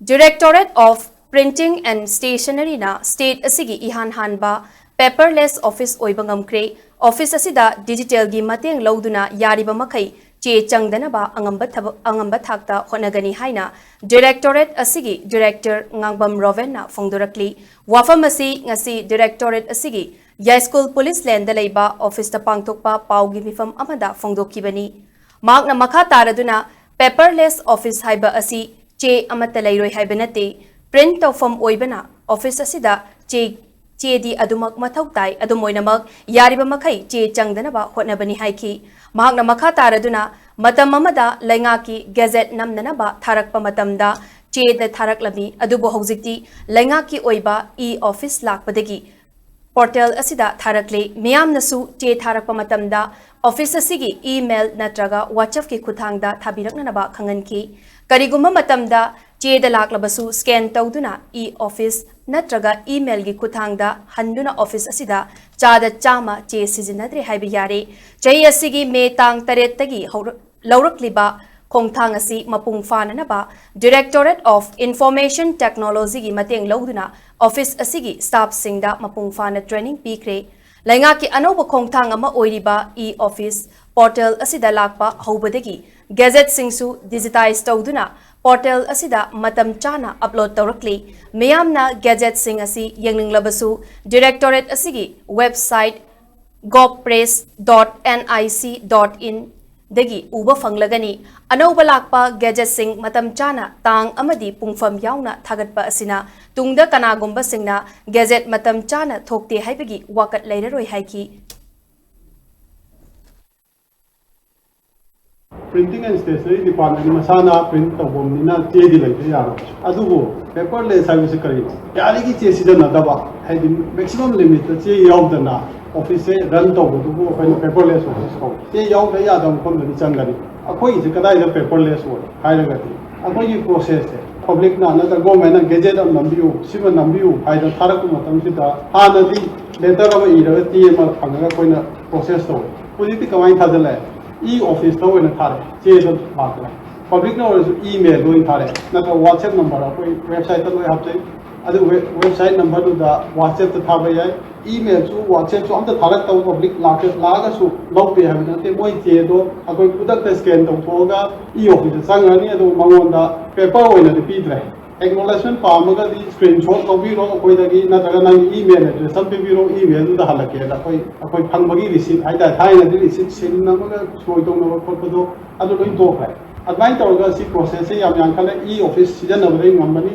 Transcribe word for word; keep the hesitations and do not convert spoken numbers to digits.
Directorate of Printing and Stationeryꯅ state ꯑꯁꯤꯒꯤ ꯏꯍꯥꯟ ꯍꯥꯟꯕ paperless office ꯑꯣꯏꯕ ꯉꯝꯈ꯭ꯔꯦ꯫ Office ꯑꯁꯤꯗ digitalꯒꯤ ꯃꯇꯦꯡ ꯂꯧꯗꯨꯅ ꯌꯥꯔꯤꯕ ꯃꯈꯩ ꯆꯦ ꯆꯪꯗꯅꯕ ꯑꯉꯝꯕ ꯊꯕꯛ, ꯑꯉꯝꯕ ꯊꯥꯛꯇ ꯍꯣꯠꯅꯒꯅꯤ ꯍꯥꯏꯅ Directorate ꯑꯁꯤꯒꯤ Director ꯉꯥꯡꯕꯝ ꯔꯣꯕꯦꯟꯅ ꯐꯣꯡꯗꯣꯔꯛꯂꯤ꯫ ꯋꯥꯐꯝ ꯑꯁꯤ ꯉꯁꯤ Directorate ꯑꯁꯤꯒꯤ ꯌꯥꯏꯁ꯭ꯀꯨꯜ police laneꯗ ꯂꯩꯕ officeꯇ ꯄꯥꯡꯊꯣꯛꯄ ꯄꯥꯎꯒꯤ ꯃꯤꯐꯝ ꯑꯃꯗ ꯐꯣꯡꯗꯣꯛꯈꯤꯕꯅꯤ꯫ ꯃꯍꯥꯛꯅ ꯃꯈꯥ ꯇꯥꯔꯗꯨꯅ, paperless office ꯍꯥꯏꯕ ꯑꯁꯤ ꯆꯦ ꯑꯃꯠꯇ ꯂꯩꯔꯣꯏ ꯍꯥꯏꯕ ꯅꯠꯇꯦ, print ꯇꯧꯐꯝ ꯑꯣꯏꯕꯅ office ꯑꯁꯤꯗ ꯆꯦ, ꯆꯦꯗꯤ ꯑꯗꯨꯃꯛ ꯃꯊꯧ ꯇꯥꯏ, ꯑꯗꯨꯝ ꯑꯣꯏꯅꯃꯛ ꯌꯥꯔꯤꯕ ꯃꯈꯩ ꯆꯦ ꯆꯪꯗꯅꯕ ꯍꯣꯠꯅꯕꯅꯤ ꯍꯥꯏꯈꯤ꯫ ꯃꯍꯥꯛꯅ ꯃꯈꯥ ꯇꯥꯔꯗꯨꯅ, ꯃꯇꯝ ꯑꯃꯗ ꯂꯩꯉꯥꯛꯀꯤ gazette ꯅꯝꯅꯅꯕ ꯊꯥꯔꯛꯄ ꯃꯇꯝꯗ ꯆꯦꯗ ꯊꯥꯔꯛꯂꯝꯃꯤ, ꯑꯗꯨꯕꯨ ꯍꯧꯖꯤꯛꯇꯤ ꯂꯩꯉꯥꯛꯀꯤ ꯑꯣꯏꯕ e-office ꯂꯥꯛꯄꯗꯒꯤ portal ꯑꯁꯤꯗ ꯊꯥꯔꯛꯂꯤ꯫ ꯃꯤꯌꯥꯝꯅꯁꯨ ꯆꯦ ꯊꯥꯔꯛꯄ ꯃꯇꯝꯗ office ꯑꯁꯤꯒꯤ email ꯅꯠꯇ꯭ꯔꯒ WhatsAppꯀꯤ ꯈꯨꯠꯊꯥꯡꯗ ꯊꯥꯕꯤꯔꯛꯅꯅꯕ ꯈꯪꯍꯟꯈꯤ꯫ ꯀꯔꯤꯒꯨꯝꯕ ꯃꯇꯝꯗ ꯆꯦꯗ ꯂꯥꯛꯂꯕꯁꯨ scan ꯇꯧꯗꯨꯅ e-office ꯅꯠꯇ꯭ꯔꯒ emailꯒꯤ ꯈꯨꯠꯊꯥꯡꯗ ꯍꯟꯗꯨꯅ office ꯑꯁꯤꯗ ꯆꯥꯗ ꯆꯥꯝꯃ ꯆꯦ ꯁꯤꯖꯤꯟꯅꯗ꯭ꯔꯦ ꯍꯥꯏꯕ ꯌꯥꯔꯦ꯫ ꯆꯍꯤ ꯑꯁꯤꯒꯤ May ꯇꯥꯡ ꯇꯔꯦꯠꯇꯒꯤ ꯍꯧꯔꯛ-, ꯂꯧꯔꯛꯂꯤꯕ ꯈꯣꯡꯊꯥꯡ ꯑꯁꯤ ꯃꯄꯨꯡ ꯐꯥꯅꯅꯕ Directorate of Information Technologyꯒꯤ ꯃꯇꯦꯡ ꯂꯧꯗꯨꯅ office ꯑꯁꯤꯒꯤ staffꯁꯤꯡꯗ ꯃꯄꯨꯡ ꯐꯥꯅ training ꯄꯤꯈ꯭ꯔꯦ꯫ ꯂꯩꯉꯥꯛꯀꯤ ꯑꯅꯧꯕ ꯈꯣꯡꯊꯥꯡ ꯑꯃ ꯑꯣꯏꯔꯤꯕ e-office portal ꯑꯁꯤꯗ ꯂꯥꯛꯄ ꯍꯧꯕꯗꯒꯤ gazetteꯁꯤꯡꯁꯨ digitize ꯇꯧꯗꯨꯅ portal ꯑꯁꯤꯗ ꯃꯇꯝ ꯆꯥꯅ upload ꯇꯧꯔꯛꯂꯤ꯫ ꯃꯤꯌꯥꯝꯅ gazetteꯁꯤꯡ ꯑꯁꯤ ꯌꯦꯡꯅꯤꯡꯂꯕꯁꯨ Directorate ꯑꯁꯤꯒꯤ website govpress dot nic dot in ꯗꯒꯤ ꯎꯕ ꯐꯪꯂꯒꯅꯤ꯫ ꯑꯅꯧꯕ ꯂꯥꯛꯄ gazetteꯁꯤꯡ ꯃꯇꯝ ꯆꯥꯅ ꯇꯥꯡ ꯑꯃꯗꯤ ꯄꯨꯡꯐꯝ ꯌꯥꯎꯅ ꯊꯥꯒꯠꯄ ꯑꯁꯤꯅ ꯇꯨꯡꯗ ꯀꯅꯥꯒꯨꯝꯕꯁꯤꯡꯅ gazette ꯃꯇꯝ ꯆꯥꯅ ꯊꯣꯛꯇꯦ ꯍꯥꯏꯕꯒꯤ ꯋꯥꯀꯠ ꯂꯩꯔꯔꯣꯏ ꯍꯥꯏꯈꯤ꯫ Printing and Stationery Department ꯃꯁꯥꯅ print ꯇꯧꯐꯝꯅꯤꯅ ꯆꯦꯗꯤ ꯂꯩꯇ ꯌꯥꯔꯣꯏ꯫ ꯑꯗꯨꯕꯨ paperless ꯍꯥꯏꯕꯁꯤ ꯀꯔꯤꯅꯣ? ꯌꯥꯔꯤꯒꯤ ꯆꯦ ꯁꯤꯖꯤꯟꯅꯗꯕ, ꯍꯥꯏꯗꯤ maximum limitꯇ ꯆꯦ ꯌꯥꯎꯗꯅ officeꯁꯦ run ꯇꯧꯕꯗꯨꯕꯨ ꯑꯩꯈꯣꯏꯅ paperless office ꯀꯧꯏ꯫ ꯆꯦ ꯌꯥꯎꯗ ꯌꯥꯗꯕ ꯃꯐꯝꯗꯗꯤ ꯆꯪꯒꯅꯤ꯫ ꯑꯩꯈꯣꯏꯒꯤꯁꯦ ꯀꯗꯥꯏꯗ paperless ꯑꯣꯏ ꯍꯥꯏꯔꯒꯗꯤ, ꯑꯩꯈꯣꯏꯒꯤ processꯁꯦ publicꯅ ꯅꯠꯇ꯭ꯔꯒ governmentꯅ gazette ꯑꯃ ꯅꯝꯕꯤꯌꯨ, ꯁꯤꯃ ꯅꯝꯕꯤꯌꯨ ꯍꯥꯏꯗꯅ ꯊꯥꯔꯛꯄ ꯃꯇꯝꯁꯤꯗ ꯍꯥꯟꯅꯗꯤ letter ꯑꯃ ꯏꯔꯒ ꯆꯦ ꯑꯃ ꯐꯪꯉꯒ ꯑꯩꯈꯣꯏꯅ process ꯇꯧꯏ꯫ ꯍꯧꯖꯤꯛꯇꯤ ꯀꯃꯥꯏꯅ ꯊꯥꯖꯤꯜꯂꯛꯑꯦ? E-officeꯇ ꯑꯣꯏꯅ ꯊꯥꯔꯛꯑꯦ, ꯆꯦꯗ ꯂꯥꯛꯇ꯭ꯔꯦ꯫ ꯄꯕ꯭ꯂꯤꯛꯅ ꯑꯣꯏꯔꯁꯨ ꯏꯃꯦꯜꯗ ꯑꯣꯏꯅ ꯊꯥꯔꯛꯑꯦ, ꯅꯠꯇ꯭ꯔꯒ ꯋꯥꯆꯦꯞ ꯅꯝꯕꯔ ꯑꯩꯈꯣꯏ ꯋꯦꯕꯁꯥꯏꯠꯇ ꯂꯣꯏ ꯍꯥꯞꯆꯩ꯫ ꯑꯗꯨ ꯋꯦꯕꯁꯥꯏꯠ ꯅꯝꯕꯔꯗꯨꯗ ꯋꯥꯆꯦꯞꯇ ꯊꯥꯕ ꯌꯥꯏ꯫ ꯏꯃꯦꯜꯁꯨ ꯋꯥꯆꯦꯞꯁꯨ ꯑꯝꯇ ꯊꯥꯔꯛꯇꯕ, ꯄꯕ꯭ꯂꯤꯛ ꯂꯥꯛꯑꯒꯁꯨ ꯂꯧꯗꯦ ꯍꯥꯏꯕ ꯅꯠꯇꯦ꯫ ꯃꯣꯏ ꯆꯦꯗꯣ ꯑꯩꯈꯣꯏ ꯈꯨꯗꯛꯇ ꯁ꯭ꯀꯦꯟ ꯇꯧꯊꯣꯛꯑꯒ ꯏ ꯑꯣꯐꯤꯁꯇ ꯆꯪꯈ꯭ꯔꯅꯤ, ꯑꯗꯨꯒ ꯃꯉꯣꯟꯗ ꯄꯦꯄꯔ ꯑꯣꯏꯅꯗꯤ ꯄꯤꯗ꯭ꯔꯦ꯫ ꯑꯦꯛꯅꯣꯂꯦꯖꯃꯦꯟ ꯄꯥꯝꯃꯒꯗꯤ ꯁ꯭ꯀ꯭ꯔꯤꯟ ꯁꯣꯠ ꯂꯧꯕꯤꯔꯣ ꯑꯩꯈꯣꯏꯗꯒꯤ, ꯅꯠꯇ꯭ꯔꯒ ꯅꯪꯒꯤ ꯏꯃꯦꯜ ꯑꯦꯗ꯭ꯔꯦꯁ ꯑꯃ ꯄꯤꯕꯤꯔꯣ, ꯏꯃꯦꯜꯗꯨꯗ ꯍꯜꯂꯛꯀꯦꯅ꯫ ꯑꯩꯈꯣꯏ ꯑꯩꯈꯣꯏ ꯐꯪꯕꯒꯤ ꯔꯤꯁꯤꯠ ꯍꯥꯏꯇꯥꯔꯦ, ꯊꯥꯏꯅꯗꯤ ꯔꯤꯁꯤꯠ ꯁꯤꯟ ꯑꯃꯒ ꯁꯣꯏ ꯇꯧꯅꯕ ꯈꯣꯠꯄꯗꯣ ꯑꯗꯨ ꯂꯣꯏ ꯇꯣꯛꯈ꯭ꯔꯦ꯫ ꯑꯗꯨꯃꯥꯏꯅ ꯇꯧꯔꯒ ꯁꯤ ꯄ꯭ꯔꯣꯁꯦꯁꯁꯦ ꯌꯥꯝ ꯌꯥꯝꯈꯠꯂꯦ, ꯏ ꯑꯣꯐꯤꯁ ꯁꯤꯖꯤꯟꯅꯕꯗꯒꯤ ꯉꯝꯕꯅꯤ꯫